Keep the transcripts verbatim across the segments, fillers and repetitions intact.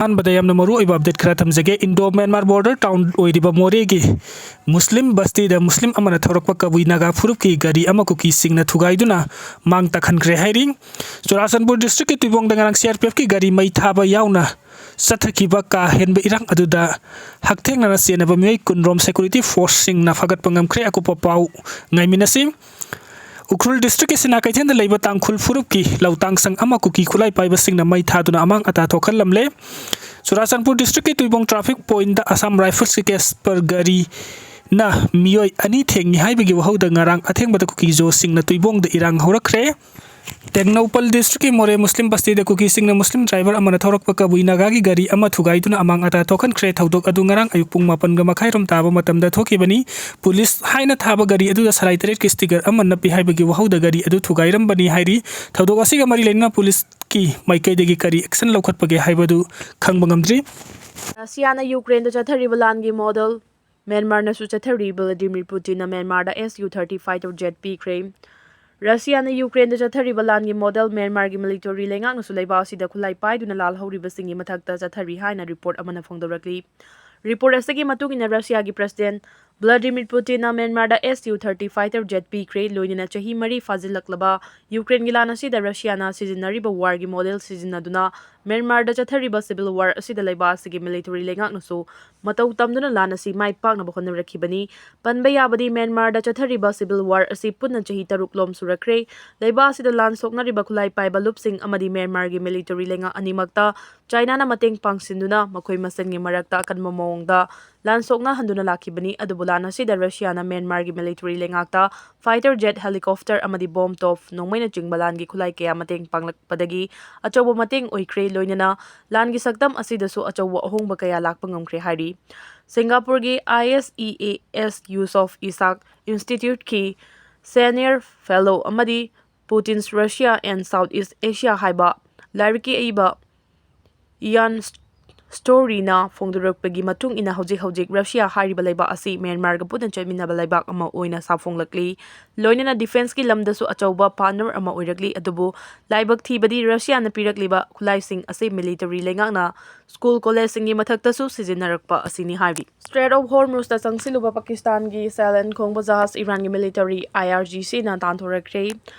ꯑꯍꯥꯟꯕꯗ ꯌꯥꯝꯅ ꯃꯔꯨ ꯑꯣꯏꯕ ꯑꯞꯗꯦꯠ ꯈꯔ ꯊꯝꯖꯒꯦ꯫ ꯏꯟꯗꯣ ꯃ꯭ꯌꯥꯟꯃꯥꯔ ꯕꯣꯔꯗꯔ ꯇꯥꯎꯟ ꯑꯣꯏꯔꯤꯕ ꯃꯣꯔꯦꯒꯤ ꯃꯨꯁꯂꯤꯝ ꯕꯁꯇꯤꯗ ꯃꯨꯁꯂꯤꯝ ꯑꯃꯅ ꯊꯧꯔꯛꯄ ꯀꯕꯨꯏ ꯅꯥꯒꯥ ꯐꯨꯔꯨꯞꯀꯤ ꯒꯥꯔꯤ ꯑꯃ ꯀꯨꯀꯤꯁꯤꯡꯅ ꯊꯨꯒꯥꯏꯗꯨꯅ ꯃꯥꯡ ꯇꯥꯛꯍꯟꯈ꯭ꯔꯦ ꯍꯥꯏꯔꯤ꯫ ꯆꯨꯔꯥꯆꯥꯟꯄꯨꯔ ꯗꯤꯁꯇ꯭ꯔꯤꯛꯀꯤ ꯇꯨꯏꯕꯣꯡꯗ ꯉꯔꯥꯡ ꯁꯤ ꯑꯥꯔ ꯄꯤ ꯑꯦꯐꯀꯤ ꯒꯥꯔꯤ ꯃꯩ ꯊꯥꯕ ꯌꯥꯎꯅ ꯆꯠꯊꯈꯤꯕ ꯀꯥ ꯍꯦꯟꯕ ꯏꯔꯥꯡ ꯑꯗꯨꯗ ꯍꯛꯊꯦꯡꯅꯅ ꯆꯦꯟꯅꯕ ꯃꯤꯑꯣꯏ ꯀꯨꯟꯔꯣꯝ ꯁꯦꯀ꯭ꯌꯨꯔꯤꯇꯤ ꯐꯣꯔꯁꯁꯤꯡꯅ ꯐꯥꯒꯠꯄ ꯉꯝꯈ꯭ꯔꯦ꯫ ꯑꯀꯨꯞꯄ ꯄꯥꯎ ꯉꯥꯏꯃꯤꯟꯅꯁꯤ꯫ ꯎꯈ꯭ꯔꯨꯜ ꯗꯤꯁꯇ꯭ꯔꯤꯛꯀꯤ ꯁꯤꯅꯥ ꯀꯩꯊꯦꯜꯗ ꯂꯩꯕ ꯇꯥꯡꯈꯨꯜ ꯐꯨꯔꯨꯞꯀꯤ ꯂꯧꯇꯥꯡꯁꯪ ꯑꯃ ꯀꯨꯀꯤ ꯈꯨꯠꯂꯥꯏ ꯄꯥꯏꯕꯁꯤꯡꯅ ꯃꯩ ꯊꯥꯗꯨꯅ ꯑꯃꯥꯡ ꯑꯇꯥ ꯊꯣꯛꯍꯜꯂꯝꯂꯦ꯫ ꯆꯨꯔꯥꯆꯥꯟꯄꯨꯔ ꯗꯤꯁꯇ꯭ꯔꯤꯛꯀꯤ ꯇꯨꯏꯕꯣꯡ ꯇ꯭ꯔꯥꯐꯤꯛ ꯄꯣꯏꯟꯗ ꯑꯁꯥꯝ ꯔꯥꯏꯐꯜꯁꯀꯤ ꯀꯦꯁꯄꯔ ꯒꯥꯔꯤꯅ ꯃꯤꯑꯣꯏ ꯑꯅꯤ ꯊꯦꯡꯉꯤ ꯍꯥꯏꯕꯒꯤ ꯋꯥꯍꯧꯗ ꯉꯔꯥꯡ ꯑꯊꯦꯡꯕꯗ ꯀꯨꯀꯤ ꯖꯣꯁꯤꯡꯅ ꯇꯨꯏꯕꯣꯡꯗ ꯏꯔꯥꯡ ꯍꯧꯔꯛꯈ꯭ꯔꯦ꯫ ꯇꯦꯡꯅꯧꯄꯜ ꯗꯤꯁꯇ꯭ꯔꯤꯛꯀꯤ ꯃꯣꯔꯦ ꯃꯨꯁꯂꯤꯝ ꯕꯁꯇꯤꯗ ꯀꯨꯀꯤꯁꯤꯡꯅ ꯃꯨꯁꯂꯤꯝ ꯗ꯭ꯔꯥꯏꯚꯔ ꯑꯃꯅ ꯊꯧꯔꯛꯄ ꯀꯕꯨꯏ ꯅꯥꯒꯥꯒꯤ ꯒꯥꯔꯤ ꯑꯃ ꯊꯨꯒꯥꯏꯗꯨꯅ ꯑꯃꯥꯡ ꯑꯇꯥ ꯊꯣꯛꯍꯟꯈ꯭ꯔꯦ꯫ ꯊꯧꯗꯣꯛ ꯑꯗꯨ ꯉꯔꯥꯡ ꯑꯌꯨꯛ ꯄꯨꯡ ꯃꯥꯄꯟꯒ ꯃꯈꯥꯏꯔꯣꯝ ꯇꯥꯕ ꯃꯇꯝꯗ ꯊꯣꯛꯈꯤꯕꯅꯤ꯫ ꯄꯨꯂꯤꯁ ꯍꯥꯏꯅ ꯊꯥꯕ ꯒꯥꯔꯤ ꯑꯗꯨꯗ ꯁꯂꯥꯏ ꯇꯔꯦꯠꯀꯤ ꯁ꯭ꯇꯤꯀꯔ ꯑꯃ ꯅꯞꯄꯤ ꯍꯥꯏꯕꯒꯤ ꯋꯥꯍꯧꯗ ꯒꯥꯔꯤ ꯑꯗꯨ ꯊꯨꯒꯥꯏꯔꯝꯕꯅꯤ ꯍꯥꯏꯔꯤ꯫ ꯊꯧꯗꯣꯛ ꯑꯁꯤꯒ ꯃꯔꯤ ꯂꯩꯅꯅ ꯄꯨꯂꯤꯁꯀꯤ ꯃꯥꯏꯀꯩꯗꯒꯤ ꯀꯔꯤ ꯑꯦꯛꯁꯟ ꯂꯧꯈꯠꯄꯒꯦ ꯍꯥꯏꯕꯗꯨ ꯈꯪꯕ ꯉꯝꯗ꯭ꯔꯤ꯫ ꯔꯁꯤꯌꯥꯅ ꯌꯨꯀ꯭ꯔꯦꯟꯗ ꯆꯠꯊꯔꯤꯕ ꯂꯥꯟꯒꯤ ꯃꯣꯗꯦꯜ ꯃ꯭ꯌꯥꯟꯃꯥꯔꯅꯁꯨ ꯆꯠꯊꯔꯤ꯫ ꯚ꯭ꯂꯥꯗꯤꯃꯤꯔ ꯄꯨꯇꯤꯟꯅ ꯃ꯭ꯌꯥꯟꯃꯥꯔꯗ S U thirty fighter jet ꯄꯤꯈ꯭ꯔꯦ꯫ ꯔꯁꯤꯌꯥꯅ ꯌꯨꯀ꯭ꯔꯦꯟꯗ ꯆꯠꯊꯔꯤꯕ ꯂꯥꯟꯒꯤ ꯃꯣꯗꯦꯜ ꯃ꯭ꯌꯥꯟꯃꯥꯔꯒꯤ ꯃꯤꯂꯤꯇꯔꯤ ꯂꯩꯉꯥꯛꯅꯁꯨ ꯂꯩꯕꯥꯛ ꯑꯁꯤꯗ ꯈꯨꯠꯂꯥꯏ ꯄꯥꯏꯗꯨꯅ ꯂꯥꯜꯍꯧꯔꯤꯕꯁꯤꯡꯒꯤ ꯃꯊꯛꯇ ꯆꯠꯊꯔꯤ ꯍꯥꯏꯅ ꯔꯤꯄꯣꯔꯠ ꯑꯃꯅ ꯐꯣꯡꯗꯣꯔꯛꯂꯤ꯫ ꯔꯤꯄꯣꯔꯠ ꯑꯁꯤꯒꯤ ꯃꯇꯨꯡ ꯏꯟꯅ ꯔꯁꯤꯌꯥꯒꯤ ꯄ꯭ꯔꯁꯤꯗꯦꯟꯠ ꯚ꯭ꯂꯥꯗꯤꯃꯤꯔ ꯄꯨꯇꯤꯟꯅ ꯃ꯭ꯌꯥꯟꯃꯥꯔꯗ S U thirty fighter jet ꯄꯤꯈ꯭ꯔꯦ꯫ ꯂꯣꯏꯅꯅ ꯆꯍꯤ ꯃꯔꯤ ꯐꯥꯖꯤꯜꯂꯛꯂꯕ ꯌꯨꯀ꯭ꯔꯦꯟꯒꯤ ꯂꯥꯟ ꯑꯁꯤꯗ ꯔꯁꯤꯌꯥꯅ ꯁꯤꯖꯤꯟꯅꯔꯤꯕ ꯋꯥꯔꯒꯤ ꯃꯣꯗꯦꯜ ꯁꯤꯖꯤꯟꯅꯗꯨꯅ ꯃ꯭ꯌꯥꯟꯃꯥꯔꯗ ꯆꯠꯊꯔꯤꯕ ꯁꯤꯚꯤꯜ ꯋꯥꯔ ꯑꯁꯤꯗ ꯂꯩꯕꯥꯛ ꯑꯁꯤꯒꯤ ꯃꯤꯂꯤꯇꯔꯤ ꯂꯩꯉꯥꯛꯅꯁꯨ ꯃꯇꯧ ꯇꯝꯗꯨꯅ ꯂꯥꯟ ꯑꯁꯤ ꯃꯥꯏ ꯄꯥꯛꯅꯕ ꯍꯣꯠꯅꯔꯛꯈꯤꯕꯅꯤ꯫ ꯄꯟꯕ ꯌꯥꯕꯗꯤ, ꯃ꯭ꯌꯥꯟꯃꯥꯔꯗ ꯆꯠꯊꯔꯤꯕ ꯁꯤꯚꯤꯜ ꯋꯥꯔ ꯑꯁꯤ ꯄꯨꯟꯅ ꯆꯍꯤ ꯇꯔꯨꯛꯂꯣꯝ ꯁꯨꯔꯛꯈ꯭ꯔꯦ꯫ ꯂꯩꯕꯥꯛ ꯑꯁꯤꯗ ꯂꯥꯟ ꯁꯣꯛꯅꯔꯤꯕ ꯈꯨꯠꯂꯥꯏ ꯄꯥꯏꯕ ꯂꯨꯞꯁꯤꯡ ꯑꯃꯗꯤ ꯃ꯭ꯌꯥꯟꯃꯥꯔꯒꯤ ꯃꯤꯂꯤꯇꯔꯤ ꯂꯩꯉꯥꯛ ꯑꯅꯤꯃꯛꯇ ꯆꯥꯏꯅꯥꯅ ꯃꯇꯦꯡ ꯄꯥꯡꯁꯤꯟꯗꯨꯅ ꯃꯈꯣꯏ ꯃꯁꯦꯟꯒꯤ ꯃꯔꯛꯇ ꯑꯀꯟꯕ ꯃꯑꯣꯡꯗ ꯂꯥꯟ ꯁꯣꯛꯅꯍꯟꯗꯨꯅ ꯂꯥꯛꯈꯤꯕꯅꯤ꯫ ꯑꯗꯨꯕꯨ ꯂꯥꯟ ꯑꯁꯤꯗ ꯔꯁꯤꯌꯥꯅ ꯃ꯭ꯌꯥꯟꯃꯥꯔꯒꯤ ꯃꯤꯂꯤꯇꯔꯤ ꯂꯩꯉꯥꯛꯇ ꯐꯥꯏꯇꯔ ꯖꯦꯠ, ꯍꯦꯂꯤꯀꯣꯞꯇꯔ ꯑꯃꯗꯤ ꯕꯣꯝ ꯇꯣꯞ ꯅꯣꯡꯃꯩꯅꯆꯤꯡꯕ ꯂꯥꯟꯒꯤ ꯈꯨꯠꯂꯥꯏ ꯀꯌꯥ ꯃꯇꯦꯡ ꯄꯥꯡꯂꯛꯄꯗꯒꯤ ꯑꯆꯧꯕ ꯃꯇꯦꯡ ꯑꯣꯏꯈ꯭ꯔꯦ꯫ ꯂꯣꯏꯅꯅ ꯂꯥꯟꯒꯤ ꯁꯛꯇꯝ ꯑꯁꯤꯗꯁꯨ ꯑꯆꯧꯕ ꯑꯍꯣꯡꯕ ꯀꯌꯥ ꯂꯥꯛꯄ ꯉꯝꯈ꯭ꯔꯦ ꯍꯥꯏꯔꯤ꯫ ꯁꯤꯡꯒꯥꯄꯨꯔꯒꯤ I S E A S Yusof Ishak ꯏꯟꯁꯇꯤꯇ꯭ꯌꯨꯠꯀꯤ ꯁꯦꯅꯤꯌꯔ ꯐꯦꯂꯣ ꯑꯃꯗꯤ Putin's Russia and Southeast Asia ꯍꯥꯏꯕ ꯂꯥꯏꯔꯤꯛꯀꯤ ꯑꯏꯕ ꯏꯌꯥꯟ ꯁ꯭ꯇꯣꯔꯤꯅ ꯐꯣꯡꯗꯣꯔꯛꯄꯒꯤ ꯃꯇꯨꯡ ꯏꯟꯅ, ꯍꯧꯖꯤꯛ ꯍꯧꯖꯤꯛ ꯔꯁꯤꯌꯥ ꯍꯥꯏꯔꯤꯕ ꯂꯩꯕꯥꯛ ꯑꯁꯤ ꯃ꯭ꯌꯥꯟꯃꯥꯔꯒ ꯄꯨꯟꯅ ꯆꯠꯃꯤꯟꯅꯕ ꯂꯩꯕꯥꯛ ꯑꯃ ꯑꯣꯏꯅ ꯁꯥꯐꯣꯡꯂꯛꯂꯤ꯫ ꯂꯣꯏꯅꯅ ꯗꯤꯐꯦꯟꯁꯀꯤ ꯂꯝꯗꯁꯨ ꯑꯆꯧꯕ ꯄꯥꯔꯠꯅꯔ ꯑꯃ ꯑꯣꯏꯔꯛꯂꯤ꯫ ꯑꯗꯨꯕꯨ ꯂꯥꯏꯕꯛ ꯊꯤꯕꯗꯤ, ꯔꯁꯤꯌꯥꯅ ꯄꯤꯔꯛꯂꯤꯕ ꯈꯨꯠꯂꯥꯏꯁꯤꯡ ꯑꯁꯤ ꯃꯤꯂꯤꯇꯔꯤ ꯂꯩꯉꯥꯛꯅ ꯁ꯭ꯀꯨꯜ ꯀꯣꯂꯦꯖꯁꯤꯡꯒꯤ ꯃꯊꯛꯇꯁꯨ ꯁꯤꯖꯤꯟꯅꯔꯛꯄ ꯑꯁꯤꯅꯤ ꯍꯥꯏꯔꯤ꯫ ꯁ꯭ꯇ꯭ꯔꯦꯠ ꯑꯣꯐ ꯍꯣꯔꯃꯨꯖꯇ ꯆꯪꯁꯤꯜꯂꯨꯕ ꯄꯥꯀꯤꯁꯇꯥꯟꯒꯤ ꯁꯦꯂꯟ ꯈꯣꯡꯕ ꯖꯍꯥꯖ ꯏꯔꯥꯟꯒꯤ ꯃꯤꯂꯤꯇꯔꯤ ꯑꯥꯏ ꯑꯥꯔ ꯖꯤ ꯁꯤꯅ ꯇꯥꯟꯊꯣꯔꯛꯈ꯭ꯔꯦ꯫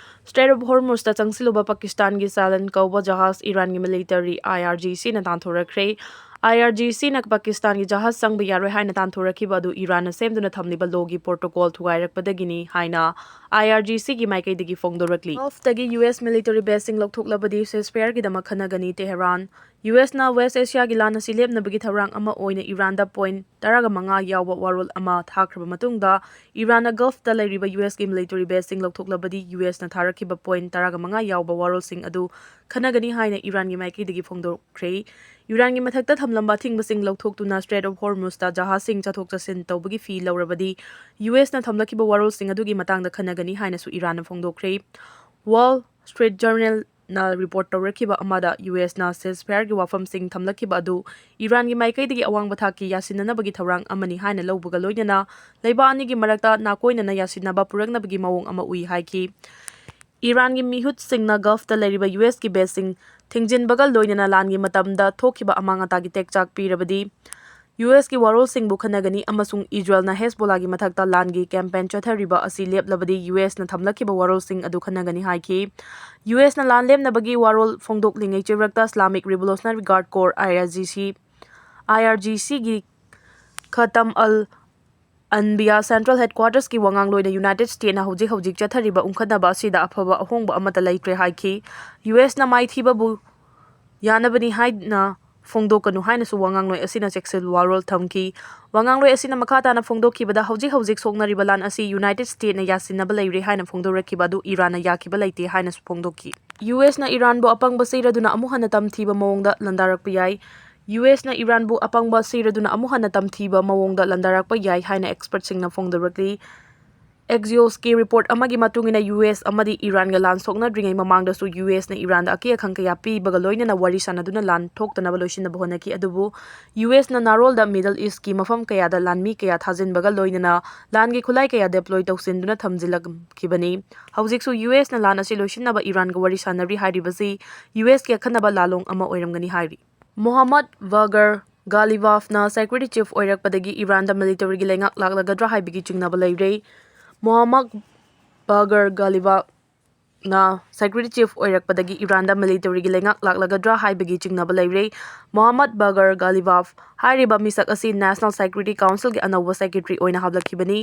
ꯁ꯭ꯇ꯭ꯔꯦꯠ ꯑꯣꯐ ꯍꯣꯔꯃꯨꯖꯇ ꯆꯪꯁꯤꯜꯂꯨꯕ ꯄꯥꯀꯤꯁꯇꯥꯟꯒꯤ ꯁꯦꯂꯟ ꯀꯧꯕ ꯖꯍꯥꯖ ꯏꯔꯥꯟꯒꯤ ꯃꯤꯂꯤꯇꯔꯤ ꯑꯥꯏ ꯑꯥꯔ ꯖꯤ ꯁꯤꯅ ꯇꯥꯟꯊꯣꯔꯛꯈ꯭ꯔꯦ꯫ ꯑꯥꯏ ꯑꯥꯔ ꯖꯤ ꯁꯤꯅ ꯄꯥꯀꯤꯁꯇꯥꯟꯒꯤ ꯖꯍꯥꯖ ꯆꯪꯕ ꯌꯥꯔꯣꯏ ꯍꯥꯏꯅ ꯇꯥꯟꯊꯣꯔꯛꯈꯤꯕ ꯑꯗꯨ ꯏꯔꯥꯟꯅ ꯁꯦꯝꯗꯨꯅ ꯊꯝꯂꯤꯕ ꯂꯣꯒꯤ ꯄ꯭ꯔꯣꯇꯣꯀꯣꯜ ꯊꯨꯒꯥꯏꯔꯛꯄꯗꯒꯤꯅꯤ ꯍꯥꯏꯅ ꯑꯥꯏ ꯑꯥꯔ ꯖꯤ ꯁꯤꯒꯤ ꯃꯥꯏꯀꯩꯗꯒꯤ ꯐꯣꯡꯗꯣꯔꯛꯂꯤ꯫ ꯒꯜꯐꯇꯒꯤ ꯌꯨ ꯑꯦꯁ ꯃꯤꯂꯤꯇꯔꯤ ꯕꯦꯁꯁꯤꯡ ꯂꯧꯊꯣꯛꯂꯕꯗꯤ ꯁꯤꯖꯐꯥꯌꯔꯒꯤꯗꯃꯛ ꯈꯟꯅꯒꯅꯤ꯫ ꯇꯦꯍꯔꯥꯟ꯫ ꯌꯨ ꯑꯦꯁꯅ ꯋꯦꯁ ꯑꯦꯁꯤꯌꯥꯒꯤ ꯂꯥꯟ ꯑꯁꯤ ꯂꯦꯞꯅꯕꯒꯤ ꯊꯧꯔꯥꯡ ꯑꯃ ꯑꯣꯏꯅ ꯏꯔꯥꯟꯗ ꯄꯣꯏꯟꯠ ꯇꯔꯥꯒ ꯃꯉꯥ ꯌꯥꯎꯕ ꯋꯥꯔꯣꯜ ꯑꯃ ꯊꯥꯈ꯭ꯔꯕ ꯃꯇꯨꯡꯗ, ꯏꯔꯥꯟꯅ ꯒꯜꯐꯇ ꯂꯩꯔꯤꯕ ꯌꯨ ꯑꯦꯁꯀꯤ ꯃꯤꯂꯤꯇꯔꯤ ꯕꯦꯁꯁꯤꯡ ꯂꯧꯊꯣꯛꯂꯕꯗꯤ, ꯌꯨ ꯑꯦꯁꯅ ꯊꯥꯔꯛꯈꯤꯕ ꯄꯣꯏꯟꯠ ꯇꯔꯥꯒ ꯃꯉꯥ ꯌꯥꯎꯕ ꯋꯥꯔꯣꯜꯁꯤꯡ ꯑꯗꯨ ꯈꯟꯅꯒꯅꯤ ꯍꯥꯏꯅ ꯏꯔꯥꯟꯒꯤ ꯃꯥꯏꯀꯩꯗꯒꯤ ꯐꯣꯡꯗꯣꯛꯈ꯭ꯔꯦ꯫ ꯏꯔꯥꯟꯒꯤ ꯃꯊꯛꯇ ꯊꯝꯂꯝꯕ ꯑꯊꯤꯡꯕꯁꯤꯡ ꯂꯧꯊꯣꯛꯇꯨꯅ ꯁ꯭ꯇ꯭ꯔꯦꯠ ꯑꯣꯐ ꯍꯣꯔꯃꯨꯖꯇ ꯖꯍꯥꯖꯁꯤꯡ ꯆꯠꯊꯣꯛ ꯆꯠꯁꯤꯟ ꯇꯧꯕꯒꯤ ꯐꯤ ꯂꯧꯔꯕꯗꯤ, ꯌꯨ ꯑꯦꯁꯅ ꯊꯝꯂꯛꯈꯤꯕ ꯋꯥꯔꯣꯜꯁꯤꯡ ꯑꯗꯨꯒꯤ ꯃꯇꯥꯡꯗ ꯈꯟꯅꯒꯅꯤ ꯍꯥꯏꯅꯁꯨ ꯏꯔꯥꯟꯅ ꯐꯣꯡꯗꯣꯛꯈ꯭ꯔꯦ꯫ ꯋꯥꯜ ꯁ꯭ꯇ꯭ꯔꯤꯠ ꯖꯔꯅꯦꯜꯅ ꯔꯤꯄꯣꯔꯠ ꯇꯧꯔꯛꯈꯤꯕ ꯑꯃꯗ, ꯌꯨ ꯑꯦꯁꯅ ꯁꯤꯖꯐꯥꯌꯔꯒꯤ ꯋꯥꯐꯝꯁꯤꯡ ꯊꯝꯂꯛꯈꯤꯕ ꯑꯗꯨ ꯏꯔꯥꯟꯒꯤ ꯃꯥꯏꯀꯩꯗꯒꯤ ꯑꯋꯥꯡꯕ ꯊꯥꯛꯀꯤ ꯌꯥꯁꯤꯟꯅꯅꯕꯒꯤ ꯊꯧꯔꯥꯡ ꯑꯃꯅꯤ ꯍꯥꯏꯅ ꯂꯧꯕꯒ ꯂꯣꯏꯅꯅ, ꯂꯩꯕꯥꯛ ꯑꯅꯤꯒꯤ ꯃꯔꯛꯇ ꯅꯥꯀꯣꯏꯅꯅ ꯌꯥꯁꯤꯟꯅꯕ ꯄꯨꯔꯛꯅꯕꯒꯤ ꯃꯑꯣꯡ ꯑꯃ ꯎꯏ ꯍꯥꯏꯈꯤ꯫ ꯏꯔꯥꯟꯒꯤ ꯃꯤꯍꯨꯠꯁꯤꯡꯅ ꯒꯜꯐꯇ ꯂꯩꯔꯤꯕ ꯌꯨ ꯑꯦꯁꯀꯤ ꯕꯦꯁꯁꯤꯡ ꯊꯤꯡꯖꯤꯟꯕꯒ ꯂꯣꯏꯅꯅ ꯂꯥꯟꯒꯤ ꯃꯇꯝꯗ ꯊꯣꯛꯈꯤꯕ ꯑꯃꯥꯡ ꯑꯇꯥꯒꯤ ꯇꯦꯛꯆꯥꯛ ꯄꯤꯔꯕꯗꯤ, ꯌꯨ ꯑꯦꯁꯀꯤ ꯋꯥꯔꯣꯜꯁꯤꯡꯕꯨ ꯈꯟꯅꯒꯅꯤ ꯑꯃꯁꯨꯡ ꯏꯖꯔꯦꯜꯅ ꯍꯦꯖꯕꯣꯂꯥꯒꯤ ꯃꯊꯛꯇ ꯂꯥꯟꯒꯤ ꯀꯦꯝꯄꯦꯟ ꯆꯠꯊꯔꯤꯕ ꯑꯁꯤ ꯂꯦꯞꯂꯕꯗꯤ, ꯌꯨ ꯑꯦꯁꯅ ꯊꯝꯂꯛꯈꯤꯕ ꯋꯥꯔꯣꯜꯁꯤꯡ ꯑꯗꯨ ꯈꯟꯅꯒꯅꯤ ꯍꯥꯏꯈꯤ꯫ ꯌꯨ ꯑꯦꯁꯅ ꯂꯥꯟ ꯂꯦꯞꯅꯕꯒꯤ ꯋꯥꯔꯣꯜ ꯐꯣꯡꯗꯣꯛꯂꯤꯉꯩ ꯆꯩꯔꯛꯇ ꯏꯁꯂꯥꯃꯤꯛ ꯔꯤꯚꯣꯂꯨꯁꯅꯔꯤ ꯒꯥꯔꯗ ꯀꯣꯔ, ꯑꯥꯏ ꯑꯥꯔ ꯖꯤ ꯁꯤ, ꯑꯥꯏ ꯑꯥꯔ ꯖꯤ ꯁꯤꯒꯤ ꯈꯇꯝ ꯑꯜ ꯑꯟꯕꯤꯌꯥ ꯁꯦꯟꯇ꯭ꯔꯦꯜ ꯍꯦꯗꯀ꯭ꯋꯥꯇꯔꯁꯀꯤ ꯋꯥꯉꯥꯡꯂꯣꯏꯅ ꯌꯨꯅꯥꯏꯇꯦꯗ ꯁ꯭ꯇꯦꯠꯅ ꯍꯧꯖꯤꯛ ꯍꯧꯖꯤꯛ ꯆꯠꯊꯔꯤꯕ ꯎꯪꯈꯠꯅꯕ ꯑꯁꯤꯗ ꯑꯐꯕ ꯑꯍꯣꯡꯕ ꯑꯃꯠꯇ ꯂꯩꯇ꯭ꯔꯦ ꯍꯥꯏꯈꯤ꯫ ꯌꯨ ꯑꯦꯁꯅ ꯃꯥꯏꯊꯤꯕꯕꯨ ꯌꯥꯅꯕꯅꯤ ꯍꯥꯏꯅ ꯐꯣꯡꯗꯣꯛꯀꯅꯨ ꯍꯥꯏꯅꯁꯨ ꯋꯥꯉꯥꯡꯂꯣꯏ ꯑꯁꯤꯅ ꯆꯦꯛꯁꯤꯜ ꯋꯥꯔꯣꯜ ꯊꯝꯈꯤ꯫ ꯋꯥꯉꯥꯡꯂꯣꯏ ꯑꯁꯤꯅ ꯃꯈꯥ ꯇꯥꯅ ꯐꯣꯡꯗꯣꯛꯈꯤꯕꯗ, ꯍꯧꯖꯤꯛ ꯍꯧꯖꯤꯛ ꯁꯣꯛꯅꯔꯤꯕ ꯂꯥꯟ ꯑꯁꯤ ꯌꯨꯅꯥꯏꯇꯦꯗ ꯁ꯭ꯇꯦꯠꯅ ꯌꯥꯁꯤꯟꯅꯕ ꯂꯩꯔꯦ ꯍꯥꯏꯅ ꯐꯣꯡꯗꯣꯔꯛꯈꯤꯕ ꯑꯗꯨ ꯏꯔꯥꯟꯅ ꯌꯥꯈꯤꯕ ꯂꯩꯇꯦ ꯍꯥꯏꯅꯁꯨ ꯐꯣꯡꯗꯣꯛꯈꯤ꯫ ꯌꯨ ꯑꯦꯁꯅ ꯏꯔꯥꯟꯕꯨ ꯑꯄꯪꯕ ꯁꯤꯔꯗꯨꯅ ꯑꯃꯨꯛ ꯍꯟꯅ ꯇꯝꯊꯤꯕ ꯃꯑꯣꯡꯗ ꯂꯥꯟꯗꯥꯔꯛꯄ ꯌꯥꯏ꯫ ꯌꯨ ꯑꯦꯁꯅ ꯏꯔꯥꯟꯕꯨ ꯑꯄꯪꯕ ꯁꯤꯔꯗꯨꯅ ꯑꯃꯨꯛ ꯍꯟꯅ ꯇꯝꯊꯤꯕ ꯃꯑꯣꯡꯗ ꯂꯥꯟꯗꯥꯔꯛꯄ ꯌꯥꯏ ꯍꯥꯏꯅ ꯑꯦꯛꯁꯄꯔꯠꯁꯤꯡꯅ ꯐꯣꯡꯗꯣꯔꯛꯂꯤ꯫ Axios-ꯀꯤ report ꯑꯃꯒꯤ ꯃꯇꯨꯡ ꯏꯟꯅ, ꯌꯨ ꯑꯦꯁ ꯑꯃꯗꯤ ꯏꯔꯥꯟꯒ ꯂꯥꯟ ꯁꯣꯛꯅꯗ꯭ꯔꯤꯉꯩ ꯃꯃꯥꯡꯗꯁꯨ ꯌꯨ ꯑꯦꯁꯅ ꯏꯔꯥꯟꯗ ꯑꯀꯤ ꯑꯈꯪ ꯀꯌꯥ ꯄꯤꯕꯒ ꯂꯣꯏꯅꯅ ꯋꯥꯔꯤ ꯁꯥꯟꯅꯗꯨꯅ ꯂꯥꯟ ꯊꯣꯛꯇꯅꯕ ꯂꯣꯏꯁꯤꯟꯅꯕ ꯍꯣꯠꯅꯈꯤ꯫ ꯑꯗꯨꯕꯨ ꯌꯨ ꯑꯦꯁꯅ ꯅꯥꯔꯣꯜꯗ Middle East-ꯀꯤ ꯃꯐꯝ ꯀꯌꯥꯗ ꯂꯥꯟꯃꯤ ꯀꯌꯥ ꯊꯥꯖꯤꯟꯕꯒ ꯂꯣꯏꯅꯅ ꯂꯥꯟꯒꯤ ꯈꯨꯠꯂꯥꯏ ꯀꯌꯥ deploy ꯇꯧꯁꯤꯟꯗꯨꯅ ꯊꯝꯖꯤꯜꯂꯛꯈꯤꯕꯅꯤ꯫ ꯍꯧꯖꯤꯛꯁꯨ ꯌꯨ ꯑꯦꯁꯅ ꯂꯥꯟ ꯑꯁꯤ ꯂꯣꯏꯁꯤꯟꯅꯕ ꯏꯔꯥꯟꯒ ꯋꯥꯔꯤ ꯁꯥꯟꯅꯔꯤ ꯍꯥꯏꯔꯤꯕꯁꯤ ꯌꯨ ꯑꯦꯁꯀꯤ ꯑꯈꯟꯅꯕ ꯂꯥꯂꯣꯡ ꯑꯃ ꯑꯣꯏꯔꯝꯒꯅꯤ ꯍꯥꯏꯔꯤ꯫ ꯃꯣꯍꯝꯃꯗ ꯕꯒꯔ ꯒꯥꯂꯤꯕꯥꯐꯅ security chief ꯑꯣꯏꯔꯛꯄꯗꯒꯤ ꯏꯔꯥꯟꯗ military-ꯒꯤ ꯂꯩꯉꯥꯛ ꯂꯥꯛꯂꯒꯗ꯭ꯔꯥ ꯍꯥꯏꯕꯒꯤ ꯆꯤꯡꯅꯕ ꯂꯩꯔꯦ꯫ ꯃꯣꯍꯝꯃꯗ ꯕꯒꯔ ꯒꯥꯂꯤꯕꯥꯐꯅ security chief ꯑꯣꯏꯔꯛꯄꯗꯒꯤ ꯏꯔꯥꯟꯗ military-ꯒꯤ ꯂꯩꯉꯥꯛ ꯂꯥꯛꯂꯒꯗ꯭ꯔꯥ ꯍꯥꯏꯕꯒꯤ ꯆꯤꯡꯅꯕ ꯂꯩꯔꯦ꯫ ꯃꯣꯍꯝꯃꯗ ꯕꯒꯔ ꯒꯥꯂꯤꯕꯥꯐ ꯍꯥꯏꯔꯤꯕ ꯃꯤꯁꯛ ꯑꯁꯤ National Security Council-ꯒꯤ ꯑꯅꯧꯕ secretary ꯑꯣꯏꯅ ꯍꯥꯞꯂꯛꯈꯤꯕꯅꯤ꯫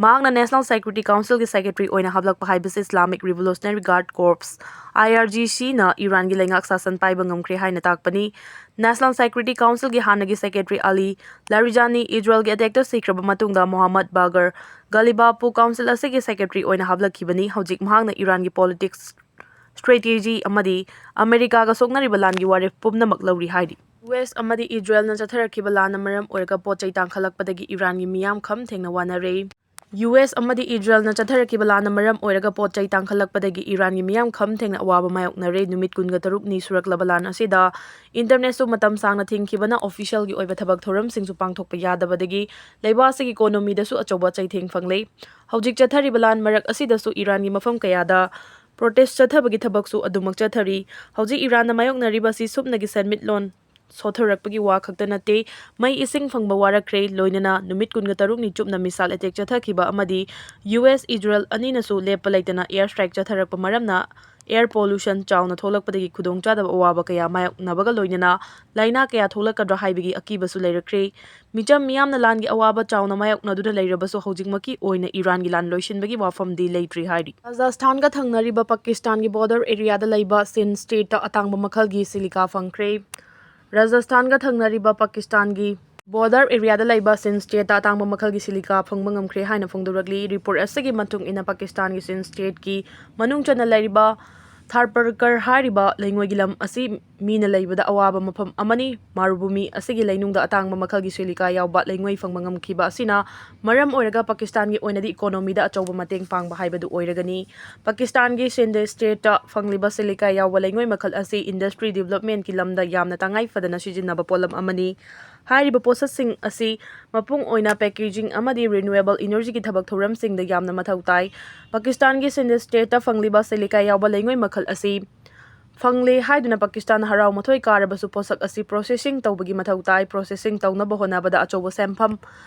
ꯃꯍꯥꯛꯅ National Security Council-ꯒꯤ secretary ꯑꯣꯏꯅ ꯍꯥꯞꯂꯛꯄ ꯍꯥꯏꯕꯁꯤ Islamic Revolutionary Guard Corps, I R G C-ꯅ ꯏꯔꯥꯟꯒꯤ ꯂꯩꯉꯥꯛ ꯁꯥꯁꯟ ꯄꯥꯏꯕ ꯉꯝꯈ꯭ꯔꯦ ꯍꯥꯏꯅ ꯇꯥꯛꯄꯅꯤ꯫ National Security Council-ꯒꯤ ꯍꯥꯟꯅꯒꯤ secretary Ali Larijani Israel-ꯒꯤ attack-ꯇ ꯁꯤꯈ꯭ꯔꯕ ꯃꯇꯨꯡꯗ ꯃꯣꯍꯝꯃꯗ ꯕꯒꯔ ꯒꯥꯂꯤꯕꯥꯐꯄꯨ council ꯑꯁꯤꯒꯤ secretary ꯑꯣꯏꯅ ꯍꯥꯞꯂꯛꯈꯤꯕꯅꯤ꯫ ꯍꯧꯖꯤꯛ ꯃꯍꯥꯛꯅ ꯏꯔꯥꯟꯒꯤ politics, strategy ꯑꯃꯗꯤ ꯑꯃꯦꯔꯤꯀꯥꯒ ꯁꯣꯛꯅꯔꯤꯕ ꯂꯥꯟꯒꯤ ꯋꯥꯔꯦꯞ ꯄꯨꯝꯅꯃꯛ ꯂꯧꯔꯤ ꯍꯥꯏꯔꯤ꯫ ꯌꯨ ꯑꯦꯁ ꯑꯃꯗꯤ ꯏꯖꯔꯦꯜꯅ ꯆꯠꯊꯔꯛꯈꯤꯕ ꯂꯥꯟꯅ ꯃꯔꯝ ꯑꯣꯏꯔꯒ ꯄꯣꯠ ꯆꯩ ꯇꯥꯡꯈꯠꯂꯛꯄꯗꯒꯤ ꯏꯔꯥꯟꯒꯤ ꯃꯤꯌꯥꯝ ꯈꯝ ꯊꯦꯡꯅ ꯋꯥꯅꯔꯦ꯫ ꯌꯨ ꯑꯦꯁ ꯑꯃꯗꯤ ꯏꯖꯔꯦꯜꯅ ꯆꯠꯊꯔꯛꯈꯤꯕ ꯂꯥꯟꯅ ꯃꯔꯝ ꯑꯣꯏꯔꯒ ꯄꯣꯠ ꯆꯩ ꯇꯥꯡꯈꯠꯂꯛꯄꯗꯒꯤ ꯏꯔꯥꯟꯒꯤ ꯃꯤꯌꯥꯝ ꯈꯝ ꯊꯦꯡꯅ ꯑꯋꯥꯕ ꯃꯥꯌꯣꯛꯅꯔꯦ꯫ ꯅꯨꯃꯤꯠ ꯀꯨꯟꯒ ꯇꯔꯨꯛꯅꯤ ꯁꯨꯔꯛꯂꯕ ꯂꯥꯟ ꯑꯁꯤꯗ internet-ꯁꯨ ꯃꯇꯝ ꯁꯥꯡꯅ ꯊꯤꯡꯈꯤꯕꯅ official-ꯒꯤ ꯑꯣꯏꯕ ꯊꯕꯛ ꯊꯧꯔꯝꯁꯤꯡꯁꯨ ꯄꯥꯡꯊꯣꯛꯄ ꯌꯥꯗꯕꯗꯒꯤ ꯂꯩꯕꯥꯛ ꯑꯁꯤꯒꯤ economy-ꯗꯁꯨ ꯑꯆꯧꯕ ꯆꯩꯊꯦꯡ ꯐꯪꯂꯦ꯫ ꯍꯧꯖꯤꯛ ꯆꯠꯊꯔꯤꯕ ꯂꯥꯟ ꯃꯔꯛ ꯑꯁꯤꯗꯁꯨ ꯏꯔꯥꯟꯒꯤ ꯃꯐꯝ ꯀꯌꯥꯗ protest ꯆꯠꯊꯕꯒꯤ ꯊꯕꯛꯁꯨ ꯑꯗꯨꯃꯛ ꯆꯠꯊꯔꯤ꯫ ꯍꯧꯖꯤꯛ ꯏꯔꯥꯟꯅ ꯃꯥꯌꯣꯛꯅꯔꯤꯕ ꯑꯁꯤ ꯁꯨꯞꯅꯒꯤ ꯁꯦꯟꯃꯤꯠꯂꯣꯟ ꯁꯣꯊꯔꯛꯄꯒꯤ ꯋꯥ ꯈꯛꯇ ꯅꯠꯇꯦ, ꯃꯩ ꯏꯁꯤꯡ ꯐꯪꯕ ꯋꯥꯔꯛꯈ꯭ꯔꯦ, ꯂꯣꯏꯅꯅ ꯅꯨꯃꯤꯠ ꯀꯨꯟꯒ ꯇꯔꯨꯛꯅꯤ ꯆꯨꯞꯅ missile attack ꯆꯠꯊꯈꯤꯕ ꯑꯃꯗꯤ ꯌꯨ ꯑꯦꯁ ꯏꯖꯔꯦꯜ ꯑꯅꯤꯅꯁꯨ ꯂꯦꯞꯄ ꯂꯩꯇꯅ air strike ꯆꯠꯊꯔꯛꯄ ꯃꯔꯝꯅ air pollution ꯆꯥꯎꯅ ꯊꯣꯛꯂꯛꯄꯗꯒꯤ ꯈꯨꯗꯣꯡꯆꯥꯗꯕ ꯑꯋꯥꯕ ꯀꯌꯥ ꯃꯥꯌꯣꯛꯅꯕꯒ ꯂꯣꯏꯅꯅ ꯂꯥꯏꯅꯥ ꯀꯌꯥ ꯊꯣꯛꯂꯛꯀꯗ꯭ꯔꯥ ꯍꯥꯏꯕꯒꯤ ꯑꯀꯤꯕꯁꯨ ꯂꯩꯔꯛꯈ꯭ꯔꯦ꯫ ꯃꯤꯆꯝ ꯃꯤꯌꯥꯝꯅ ꯂꯥꯟꯒꯤ ꯑꯋꯥꯕ ꯆꯥꯎꯅ ꯃꯥꯌꯣꯛꯅꯗꯨꯅ ꯂꯩꯔꯕꯁꯨ ꯍꯧꯖꯤꯛꯃꯛꯀꯤ ꯑꯣꯏꯅ ꯏꯔꯥꯟꯒꯤ ꯂꯥꯟ ꯂꯣꯏꯁꯤꯟꯕꯒꯤ ꯋꯥꯐꯝꯗꯤ ꯂꯩꯇ꯭ꯔꯤ ꯍꯥꯏꯔꯤ꯫ ꯔꯥꯖꯁꯊꯥꯟꯒ ꯊꯪꯅꯔꯤꯕ ꯄꯥꯀꯤꯁꯇꯥꯟꯒꯤ border area-ꯗ ꯂꯩꯕ ꯁꯤꯟꯗ state-ꯇ ꯑꯇꯥꯡꯕ ꯃꯈꯜꯒꯤ ꯁꯤꯂꯤꯀꯥ ꯐꯪꯈ꯭ꯔꯦ꯫ ꯔꯥꯖꯁꯊꯥꯟꯒ ꯊꯪꯅꯔꯤꯕ ꯄꯥꯀꯤꯁꯇꯥꯟꯒꯤ border area-ꯗ ꯂꯩꯕ ꯁꯤꯟꯗ state-ꯇ ꯑꯇꯥꯡꯕ ꯃꯈꯜꯒꯤ ꯁꯤꯂꯤꯀꯥ ꯐꯪꯕ ꯉꯝꯈ꯭ꯔꯦ ꯍꯥꯏꯅ ꯐꯣꯡꯗꯣꯔꯛꯂꯤ꯫ Report ꯑꯁꯤꯒꯤ ꯃꯇꯨꯡ ꯏꯟꯅ ꯄꯥꯀꯤꯁꯇꯥꯟꯒꯤ ꯁꯤꯟꯗ state-ꯀꯤ ꯃꯅꯨꯡ ꯆꯟꯅ ꯂꯩꯔꯤꯕ ꯊꯥꯔꯄꯔꯀꯔ ꯍꯥꯏꯔꯤꯕ ꯂꯩꯉꯣꯏꯒꯤ ꯂꯝ ꯑꯁꯤ ꯃꯤꯅ ꯂꯩꯕꯗ ꯑꯋꯥꯕ ꯃꯐꯝ ꯑꯃꯅꯤ꯫ ꯃꯥꯔꯨꯚꯨꯃꯤ ꯑꯁꯤꯒꯤ ꯂꯩꯅꯨꯡꯗ ꯑꯇꯥꯡꯕ ꯃꯈꯜꯒꯤ ꯁꯤꯂꯤꯀꯥ ꯌꯥꯎꯕ ꯂꯩꯉꯣꯏ ꯐꯪꯕ ꯉꯝꯈꯤꯕ ꯑꯁꯤꯅ ꯃꯔꯝ ꯑꯣꯏꯔꯒ ꯄꯥꯀꯤꯁꯇꯥꯟꯒꯤ ꯑꯣꯏꯅꯗꯤ ꯏꯀꯣꯅꯣꯃꯤꯗ ꯑꯆꯧꯕ ꯃꯇꯦꯡ ꯄꯥꯡꯕ ꯍꯥꯏꯕꯗꯨ ꯑꯣꯏꯔꯒꯅꯤ꯫ ꯄꯥꯀꯤꯁꯇꯥꯟꯒꯤ ꯁꯤꯟꯗ ꯁ꯭ꯇꯦꯠꯇ ꯐꯪꯂꯤꯕ ꯁꯤꯂꯤꯀꯥ ꯌꯥꯎꯕ ꯂꯩꯉꯣꯏ ꯃꯈꯜ ꯑꯁꯤ ꯏꯟꯗꯁꯇ꯭ꯔꯤ ꯗꯤꯕꯂꯞꯃꯦꯟꯠꯀꯤ ꯂꯝꯗ ꯌꯥꯝꯅ ꯇꯉꯥꯏ ꯐꯗꯅ ꯁꯤꯖꯤꯟꯅꯕ ꯄꯣꯠꯂꯝ ꯑꯃꯅꯤ꯫ ꯍꯥꯏꯔꯤꯕ ꯄꯣꯠꯁꯛꯁꯤꯡ ꯑꯁꯤ ꯃꯄꯨꯡ ꯑꯣꯏꯅ ꯄꯦꯀꯦꯖꯤꯡ ꯑꯃꯗꯤ ꯔꯤꯅ꯭ꯌꯨꯑꯦꯕꯜ ꯏꯅꯔꯖꯤꯒꯤ ꯊꯕꯛ ꯊꯧꯔꯝꯁꯤꯡꯗ ꯌꯥꯝꯅ ꯃꯊꯧ ꯇꯥꯏ꯫ ꯄꯥꯀꯤꯁꯇꯥꯟꯒꯤ ꯁꯤꯟꯗ ꯁ꯭ꯇꯦꯠꯇ ꯐꯪꯂꯤꯕ ꯁꯤꯂꯤꯀꯥ ꯌꯥꯎꯕ ꯂꯩꯉꯣꯏ ꯃꯈꯜ ꯑꯁꯤ ꯐꯪꯂꯦ ꯍꯥꯏꯗꯨꯅ ꯄꯥꯀꯤꯁꯇꯥꯟ ꯍꯔꯥꯎ ꯃꯊꯣꯏ ꯀꯥꯔꯕꯁꯨ ꯄꯣꯠꯁꯛ ꯑꯁꯤ ꯄ꯭ꯔꯣꯁꯦꯁꯤꯡ ꯇꯧꯕꯒꯤ ꯃꯊꯧ ꯇꯥꯏ꯫ ꯄ꯭ꯔꯣꯁꯦꯁꯤꯡ ꯇꯧꯅꯕ ꯍꯣꯠꯅꯕꯗ ꯑꯆꯧꯕ ꯁꯦꯟꯐꯝ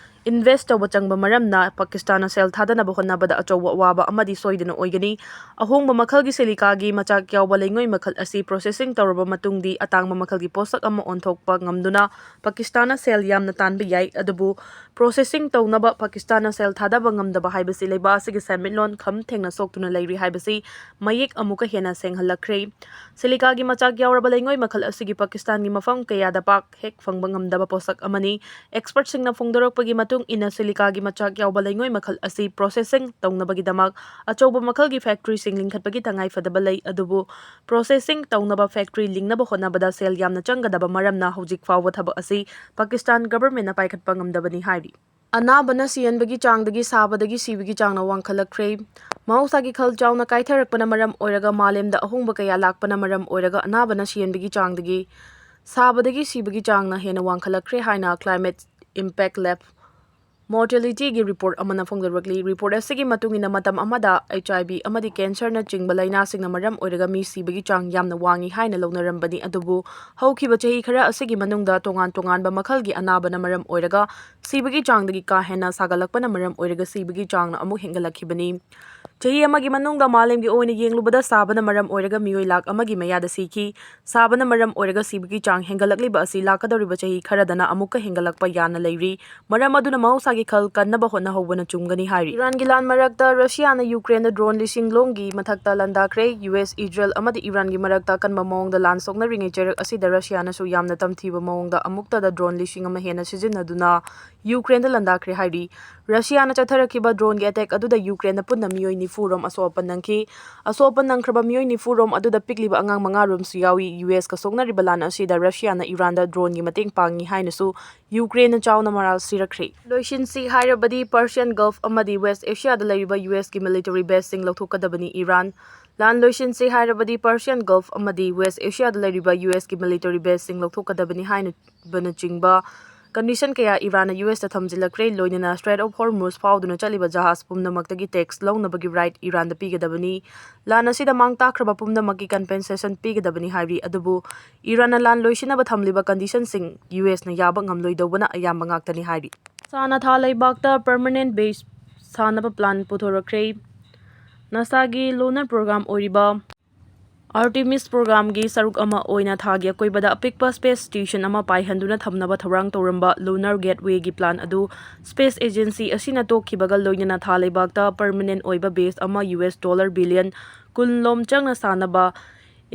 ꯏꯟꯚꯦꯁ꯭ꯠ ꯇꯧꯕ ꯆꯪꯕ ꯃꯔꯝꯅ ꯄꯥꯀꯤꯁꯇꯥꯟꯅ ꯁꯦꯜ ꯊꯥꯗꯅꯕ ꯍꯣꯠꯅꯕꯗ ꯑꯆꯧꯕ ꯑꯋꯥꯕ ꯑꯃꯗꯤ ꯁꯣꯏꯗꯅ ꯑꯣꯏꯒꯅꯤ꯫ ꯑꯍꯣꯡꯕ ꯃꯈꯜꯒꯤ ꯁꯤꯂꯤꯀꯥꯒꯤ ꯃꯆꯥꯛ ꯌꯥꯎꯕ ꯂꯩꯉꯣꯏ ꯃꯈꯜ ꯑꯁꯤ ꯄ꯭ꯔꯣꯁꯦꯁꯤꯡ ꯇꯧꯔꯕ ꯃꯇꯨꯡꯗꯤ ꯑꯇꯥꯡꯕ ꯃꯈꯜꯒꯤ ꯄꯣꯠꯁꯛ ꯑꯃ ꯑꯣꯟꯊꯣꯛꯄ ꯉꯝꯗꯨꯅ ꯄꯥꯀꯤꯁꯇꯥꯟꯅ ꯁꯦꯜ ꯌꯥꯝꯅ ꯇꯥꯟꯕ ꯌꯥꯏ꯫ ꯑꯗꯨꯕꯨ ꯄ꯭ꯔꯣꯁꯦꯁꯤꯡ ꯇꯧꯅꯕ ꯄꯥꯀꯤꯁꯇꯥꯟꯅ ꯁꯦꯜ ꯊꯥꯗꯕ ꯉꯝꯗꯕ ꯍꯥꯏꯕꯁꯤ ꯂꯩꯕꯥꯛ ꯑꯁꯤꯒꯤ ꯁꯦꯟꯃꯤꯠꯂꯣꯟ ꯈꯝ ꯊꯦꯡꯅ ꯁꯣꯛꯇꯨꯅ ꯂꯩꯔꯤ ꯍꯥꯏꯕꯁꯤ ꯃꯌꯦꯛ ꯑꯃꯨꯛꯀ ꯍꯦꯟꯅ ꯁꯦꯡꯍꯜꯂꯛꯈ꯭ꯔꯦ꯫ ꯁꯤꯂꯤꯀꯥꯒꯤ ꯃꯆꯥꯛ ꯌꯥꯎꯔꯕ ꯂꯩꯉꯣꯏ ꯃꯈꯜ ꯑꯁꯤꯒꯤ ꯄꯥꯀꯤꯁꯇꯥꯟꯒꯤ ꯃꯐꯝ ꯀꯌꯥꯗ ꯄꯥꯛ ꯍꯦꯛ ꯐꯪꯕ ꯉꯝꯗꯕ ꯄꯣꯠꯁꯛ ꯑꯃꯅꯤ꯫ ꯑꯦꯛꯁꯄꯔꯠꯁꯤꯡꯅ ꯐꯣꯡꯗꯣꯔꯛꯄꯒꯤ ꯃꯇꯨꯡ ꯏꯟꯅ, ꯁꯤꯂꯤꯀꯥꯒꯤ ꯃꯆꯥꯛ ꯌꯥꯎꯕ ꯂꯩꯉꯣꯏ ꯃꯈꯜ ꯑꯁꯤ ꯄ꯭ꯔꯣꯁꯦꯁꯤꯡ ꯇꯧꯅꯕꯒꯤꯗꯃꯛ ꯑꯆꯧꯕ ꯃꯈꯜꯒꯤ ꯐꯦꯛꯇꯔꯤꯁꯤꯡ ꯂꯤꯡꯈꯠꯄꯒꯤ ꯇꯉꯥꯏꯐꯗꯕ ꯂꯩ꯫ ꯑꯗꯨꯕꯨ ꯄ꯭ꯔꯣꯁꯦꯁꯤꯡ ꯇꯧꯅꯕ ꯐꯦꯛꯇꯔꯤ ꯂꯤꯡꯅꯕ ꯍꯣꯠꯅꯕꯗ ꯁꯦꯜ ꯌꯥꯝꯅ ꯆꯪꯒꯗꯕ ꯃꯔꯝꯅ ꯍꯧꯖꯤꯛ ꯐꯥꯎꯕ ꯊꯕꯛ ꯑꯁꯤ ꯄꯥꯀꯤꯁꯇꯥꯟ ꯒꯚꯔꯟꯃꯦꯟꯠꯅ ꯄꯥꯏꯈꯠꯄ ꯉꯝꯗꯕꯅꯤ ꯍꯥꯏꯔꯤ꯫ ꯑꯅꯥꯕꯅ ꯁꯤꯍꯟꯕꯒꯤ ꯆꯥꯡꯗꯒꯤ ꯁꯥꯕꯗꯒꯤ ꯁꯤꯕꯒꯤ ꯆꯥꯡꯅ ꯋꯥꯡꯈꯠꯂꯛꯈ꯭ꯔꯦ꯫ ꯃꯍꯧꯁꯥꯒꯤ ꯈꯜ ꯆꯥꯎꯅ ꯀꯥꯏꯊꯔꯛꯄꯅ ꯃꯔꯝ ꯑꯣꯏꯔꯒ ꯃꯥꯂꯦꯝꯗ ꯑꯍꯣꯡꯕ ꯀꯌꯥ ꯂꯥꯛꯄꯅ ꯃꯔꯝ ꯑꯣꯏꯔꯒ ꯑꯅꯥꯕꯅ ꯁꯤꯍꯟꯕꯒꯤ ꯆꯥꯡꯗꯒꯤ ꯁꯥꯕꯗꯒꯤ ꯁꯤꯕꯒꯤ ꯆꯥꯡꯅ ꯍꯦꯟꯅ ꯋꯥꯡꯈꯠꯂꯛꯈ꯭ꯔꯦ ꯍꯥꯏꯅ Climate Impact Lab Mortality ꯒꯤ ꯔꯤꯄꯣꯔꯠ ꯑꯃꯅ ꯐꯣꯡꯗꯣꯔꯛꯂꯤ꯫ ꯔꯤꯄꯣꯔꯠ ꯑꯁꯤꯒꯤ ꯃꯇꯨꯡ ꯏꯟꯅ, ꯃꯇꯝ ꯑꯃꯗ HIV ꯑꯃꯗꯤ cancer ꯅꯆꯤꯡꯕ ꯂꯥꯏꯅꯥꯁꯤꯡꯅ ꯃꯔꯝ ꯑꯣꯏꯔꯒ ꯃꯤ ꯁꯤꯕꯒꯤ ꯆꯥꯡ ꯌꯥꯝꯅ ꯋꯥꯡꯏ ꯍꯥꯏꯅ ꯂꯧꯅꯔꯝꯕꯅꯤ꯫ ꯑꯗꯨꯕꯨ ꯍꯧꯈꯤꯕ ꯆꯍꯤ ꯈꯔ ꯑꯁꯤꯒꯤ ꯃꯅꯨꯡꯗ ꯇꯣꯉꯥꯟ ꯇꯣꯉꯥꯟꯕ ꯃꯈꯜꯒꯤ ꯑꯅꯥꯕꯅ ꯃꯔꯝ ꯑꯣꯏꯔꯒ ꯁꯤꯕꯒꯤ ꯆꯥꯡꯗꯒꯤ ꯀꯥ ꯍꯦꯟꯅ ꯁꯥꯒꯠꯂꯛꯄꯅ ꯃꯔꯝ ꯑꯣꯏꯔꯒ ꯁꯤꯕꯒꯤ ꯆꯥꯡꯅ ꯑꯃꯨꯛ ꯍꯦꯟꯒꯠꯂꯛꯈꯤꯕꯅꯤ꯫ ꯆꯍꯤ ꯑꯃꯒꯤ ꯃꯅꯨꯡꯗ ꯃꯥꯂꯦꯝꯒꯤ ꯑꯣꯏꯅ ꯌꯦꯡꯂꯨꯕꯗ ꯁꯥꯕꯅ ꯃꯔꯝ ꯑꯣꯏꯔꯒ ꯃꯤꯑꯣꯏ ꯂꯥꯈ ꯑꯃꯒꯤ ꯃꯌꯥꯗ ꯁꯤꯈꯤ꯫ ꯁꯥꯕꯅ ꯃꯔꯝ ꯑꯣꯏꯔꯒ ꯁꯤꯕꯒꯤ ꯆꯥꯡ ꯍꯦꯟꯒꯠꯂꯛꯂꯤꯕ ꯑꯁꯤ ꯂꯥꯛꯀꯗꯧꯔꯤꯕ ꯆꯍꯤ ꯈꯔꯗꯅ ꯑꯃꯨꯛꯀ ꯍꯦꯟꯒꯠꯂꯛꯄ ꯌꯥꯅ ꯂꯩꯔꯤ꯫ ꯃꯔꯝ ꯑꯗꯨꯅ ꯃꯍꯧꯁꯥꯒꯤ ꯈꯜ ꯀꯟꯅꯕ ꯍꯣꯠꯅꯍꯧꯕꯅ ꯆꯨꯝꯒꯅꯤ ꯍꯥꯏꯔꯤ꯫ ꯏꯔꯥꯟꯒꯤ ꯂꯥꯟ ꯃꯔꯛꯇ ꯔꯁꯤꯌꯥꯅ ꯌꯨꯀ꯭ꯔꯦꯟꯗ ꯗ꯭ꯔꯣꯟ ꯂꯤꯁꯤꯡ ꯂꯣꯝꯒꯤ ꯃꯊꯛꯇ ꯂꯥꯟꯗꯥꯈ꯭ꯔꯦ꯫ ꯌꯨ ꯑꯦꯁ, ꯏꯖꯔꯦꯜ ꯑꯃꯗꯤ ꯏꯔꯥꯟꯒꯤ ꯃꯔꯛꯇ ꯑꯀꯟꯕ ꯃꯑꯣꯡꯗ ꯂꯥꯟ ꯁꯣꯛꯅꯔꯤꯉꯩ ꯆꯩꯔꯛ ꯑꯁꯤꯗ ꯔꯁꯤꯌꯥꯅꯁꯨ ꯌꯥꯝꯅ ꯇꯝꯊꯤꯕ ꯃꯑꯣꯡꯗ ꯑꯃꯨꯛꯇꯗ ꯗ꯭ꯔꯣꯟ ꯂꯤꯁꯤꯡ ꯑꯃ ꯍꯦꯟꯅ ꯁꯤꯖꯤꯟꯅꯗꯨꯅ ꯌꯨꯀ꯭ꯔꯦꯟꯗ ꯂꯥꯟꯗꯥꯈ꯭ꯔꯦ ꯍꯥꯏꯔꯤ꯫ ꯔꯁꯤꯌꯥꯅ ꯆꯠꯊꯔꯛꯈꯤꯕ drone ꯒꯤ attack ꯑꯗꯨꯗ ꯌꯨꯀ꯭ꯔꯦꯟꯗ ꯄꯨꯟꯅ ꯃꯤꯑꯣꯏ ꯅꯤꯐꯨ ꯔꯣꯝ ꯑꯁꯣꯛ ꯑꯄꯟ ꯅꯪꯈꯤ꯫ ꯑꯁꯣꯛ ꯑꯄꯟ ꯅꯪꯈ꯭ꯔꯕ ꯃꯤꯑꯣꯏ ꯅꯤꯐꯨ ꯔꯣꯝ ꯑꯗꯨꯗ ꯄꯤꯛꯂꯤꯕ ꯑꯉꯥꯡ ꯃꯉꯥ ꯔꯣꯝꯁꯨ ꯌꯥꯎꯏ꯫ ꯌꯨ ꯑꯦꯁꯀ ꯁꯣꯛꯅꯔꯤꯕ ꯂꯥꯟ ꯑꯁꯤꯗ ꯔꯁꯤꯌꯥꯅ ꯏꯔꯥꯟꯗ drone ꯒꯤ ꯃꯇꯦꯡ ꯄꯥꯡꯉꯤ ꯍꯥꯏꯅꯁꯨ ꯌꯨꯀ꯭ꯔꯦꯟꯅ ꯆꯥꯎꯅ ꯃꯔꯥꯜ ꯁꯤꯔꯛꯈ꯭ꯔꯦ꯫ ꯂꯣꯏꯁꯤꯟꯁꯤ ꯍꯥꯏꯔꯕꯗꯤ Persian Gulf ꯑꯃꯗꯤ West Asia ꯗ ꯂꯩꯔꯤꯕ ꯌꯨ ꯑꯦꯁꯀꯤ military base ꯁꯤꯡ ꯂꯧꯊꯣꯛꯀꯗꯕꯅꯤ ꯏꯔꯥꯟ꯫ ꯂꯥꯟ ꯂꯣꯏꯁꯤꯟꯁꯤ ꯍꯥꯏꯔꯕꯗꯤ Persian Gulf ꯑꯃꯗꯤ West Asia ꯗ ꯂꯩꯔꯤꯕ ꯌꯨ ꯑꯦꯁꯀꯤ military base ꯁꯤꯡ ꯂꯧꯊꯣꯛꯀꯗꯕꯅꯤ ꯍꯥꯏꯅꯕꯅꯆꯤꯡꯕ condition ꯀꯌꯥ ꯏꯔꯥꯟꯅ ꯌꯨ ꯑꯦꯁꯇ ꯊꯝꯖꯤꯜꯂꯛꯈ꯭ꯔꯦ꯫ ꯂꯣꯏꯅꯅ Strait of Hormuz ꯐꯥꯎꯗꯨꯅ ꯆꯠꯂꯤꯕ ꯖꯍꯥꯖ ꯄꯨꯝꯅꯃꯛꯇꯒꯤ tax ꯂꯧꯅꯕꯒꯤ right ꯏꯔꯥꯟꯗ ꯄꯤꯒꯗꯕꯅꯤ꯫ ꯂꯥꯟ ꯑꯁꯤꯗ ꯃꯥꯡ ꯇꯥꯛꯈ꯭ꯔꯕ ꯄꯨꯝꯅꯃꯛꯀꯤ compensation ꯄꯤꯒꯗꯕꯅꯤ ꯍꯥꯏꯔꯤ꯫ ꯑꯗꯨꯕꯨ ꯏꯔꯥꯟꯅ ꯂꯥꯟ ꯂꯣꯏꯁꯤꯟꯅꯕ ꯊꯝꯂꯤꯕ condition ꯁꯤꯡ ꯌꯨ ꯑꯦꯁꯅ ꯌꯥꯕ ꯉꯝꯂꯣꯏꯗꯧꯕꯅ ꯑꯌꯥꯝꯕ ꯉꯥꯛꯇꯅꯤ ꯍꯥꯏꯔꯤ꯫ ꯅꯥꯁꯥꯅ ꯊꯥ ꯂꯩꯕꯥꯛꯇ permanent base ꯁꯥꯅꯕ plan ꯄꯨꯊꯣꯔꯛꯈ꯭ꯔꯦ꯫ ꯅꯥꯁꯥꯒꯤ lunar program ꯑꯣꯏꯔꯤꯕ Artemis program ꯒꯤ ꯁꯔꯨꯛ ꯑꯃ ꯑꯣꯏꯅ ꯊꯥꯒꯤ ꯑꯀꯣꯏꯕꯗ ꯑꯄꯤꯛꯄ space station ꯑꯃ ꯄꯥꯏꯍꯟꯗꯨꯅ ꯊꯝꯅꯕ ꯊꯧꯔꯥꯡ ꯇꯧꯔꯝꯕ lunar gateway ꯒꯤ plan ꯑꯗꯨ space agency ꯑꯁꯤꯅ ꯇꯣꯛꯈꯤꯕꯒ ꯂꯣꯏꯅꯅ ꯊꯥ ꯂꯩꯕꯥꯛꯇ permanent ꯑꯣꯏꯕ base ꯑꯃ ꯌꯨ ꯑꯦꯁ dollar billion ꯀꯨꯟ ꯂꯣꯝ ꯆꯪꯅ ꯁꯥꯅꯕ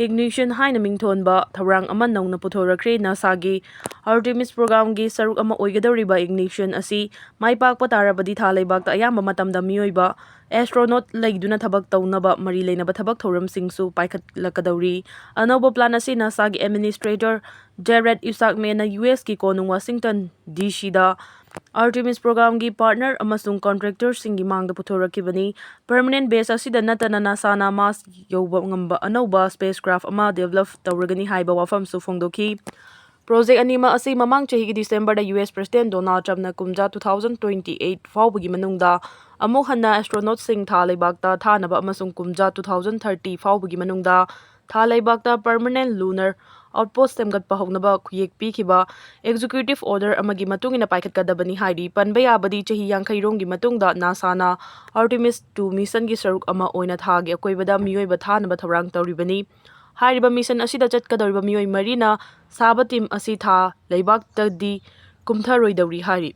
Ignition ꯍꯥꯏꯅ ꯃꯤꯡꯊꯣꯟꯕ ꯊꯧꯔꯥꯡ ꯑꯃ ꯅꯧꯅ ꯄꯨꯊꯣꯔꯛꯈ꯭ꯔꯦ꯫ ꯅꯥꯁꯥꯒꯤ Artemis program ꯒꯤ ꯁꯔꯨꯛ ꯑꯃ ꯑꯣꯏꯒꯗꯧꯔꯤꯕ Ignition ꯑꯁꯤ ꯃꯥꯏ ꯄꯥꯛꯄ ꯇꯥꯔꯕꯗꯤ ꯊꯥ ꯂꯩꯕꯥꯛꯇ ꯑꯌꯥꯝꯕ ꯃꯇꯝꯗ ꯃꯤꯑꯣꯏꯕ astronaut ꯂꯩꯗꯨꯅ ꯊꯕꯛ ꯇꯧꯅꯕ ꯃꯔꯤ ꯂꯩꯅꯕ ꯊꯕꯛ ꯊꯧꯔꯝꯁꯤꯡꯁꯨ ꯄꯥꯏꯈꯠꯂꯛꯀꯗꯧꯔꯤ꯫ ꯑꯅꯧꯕ plan ꯑꯁꯤ ꯅꯥꯁꯥꯒꯤ administrator Jared Isaacman ꯅ ꯌꯨ ꯑꯦꯁ ꯀꯤ ꯀꯣꯅꯨꯡ Washington D C ꯗ Artemis program ꯒꯤ partner ꯑꯃꯁꯨꯡ contractor ꯁꯤꯡꯒꯤ ꯃꯥꯡꯗ ꯄꯨꯊꯣꯔꯛꯈꯤꯕꯅꯤ꯫ Permanent base ꯑꯁꯤꯗ ꯅꯠꯇꯅ ꯅꯥꯁꯥꯅ Mars ꯌꯧꯕ ꯉꯝꯕ ꯑꯅꯧꯕ spacecraft ꯑꯃ develop ꯇꯧꯔꯒꯅꯤ ꯍꯥꯏꯕ ꯋꯥꯐꯝꯁꯨ ꯐꯣꯡꯗꯣꯛꯈꯤ꯫ Project ꯑꯅꯤꯃꯛ ꯑꯁꯤ ꯃꯃꯥꯡ ꯆꯍꯤꯒꯤ December ꯗ U S President Donald Trump ꯅ ꯀꯨꯝꯖꯥ two thousand twenty eight ꯐꯥꯎꯕꯒꯤ ꯃꯅꯨꯡꯗ ꯑꯃꯨꯛ ꯍꯟꯅ astronaut ꯁꯤꯡ ꯊꯥ ꯂꯩꯕꯥꯛꯇ ꯊꯥꯅꯕ ꯑꯃꯁꯨꯡ ꯀꯨꯝꯖꯥ two thousand thirty ꯐꯥꯎꯕꯒꯤ ꯃꯅꯨꯡꯗ ꯊꯥ ꯂꯩꯕꯥꯛꯇ permanent lunar outpost ꯁꯦꯝꯒꯠꯄ ꯍꯧꯅꯕ ꯈꯨꯌꯦꯛ ꯄꯤꯈꯤꯕ executive order ꯑꯃꯒꯤ ꯃꯇꯨꯡ ꯏꯟꯅ ꯄꯥꯏꯈꯠꯀꯗꯕꯅꯤ ꯍꯥꯏꯔꯤ꯫ ꯄꯟꯕ ꯌꯥꯕꯗꯤ ꯆꯍꯤ ꯌꯥꯡꯈꯩ ꯔꯣꯝꯒꯤ ꯃꯇꯨꯡꯗ ꯅꯥꯁꯥꯅ Artemis two mission ꯒꯤ ꯁꯔꯨꯛ ꯑꯃ ꯑꯣꯏꯅ ꯊꯥꯒꯤ ꯑꯀꯣꯏꯕꯗ ꯃꯤꯑꯣꯏꯕ ꯊꯥꯅꯕ ꯊꯧꯔꯥꯡ ꯇꯧꯔꯤꯕꯅꯤ꯫ ꯍꯥꯏꯔꯤꯕ mission ꯑꯁꯤꯗ ꯆꯠꯀꯗꯧꯔꯤꯕ ꯃꯤꯑꯣꯏ ꯃꯔꯤꯅ ꯁꯥꯕ team ꯑꯁꯤ ꯊꯥ ꯂꯩꯕꯥꯛꯇꯗꯤ ꯀꯨꯝꯊꯔꯣꯏꯗꯧꯔꯤ ꯍꯥꯏꯔꯤ꯫